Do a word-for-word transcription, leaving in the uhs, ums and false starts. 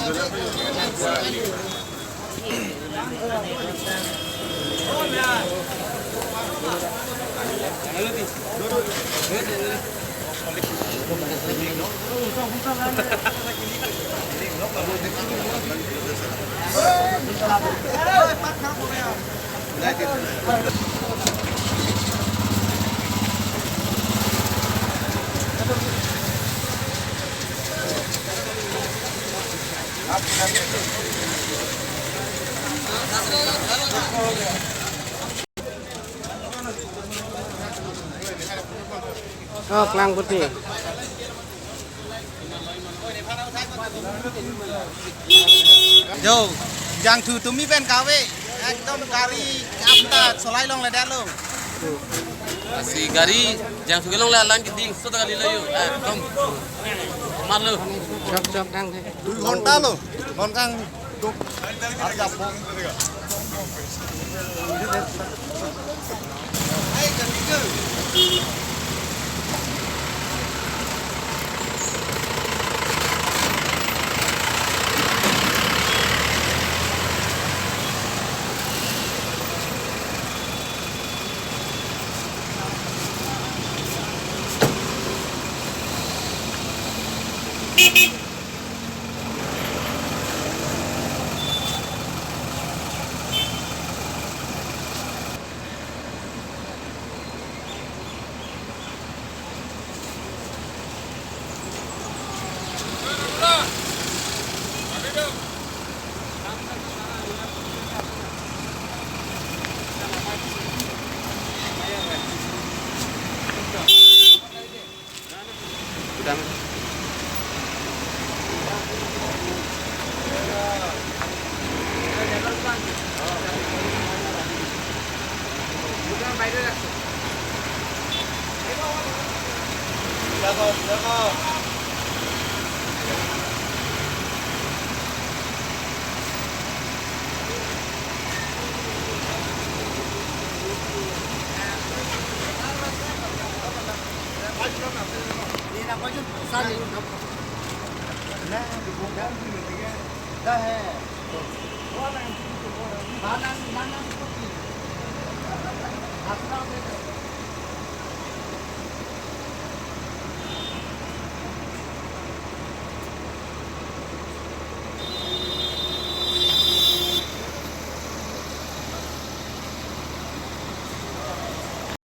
Oh, Klangkuti. Jo, Jangthu tumi pen kave, ekdom gari apta solai longle detlo. Lasi gari Jangthu kelongle alang keding, so ta kali lo yo, ekdom. Marlo. Chok, chok, kang. Dui ghonta lo, non kang duk.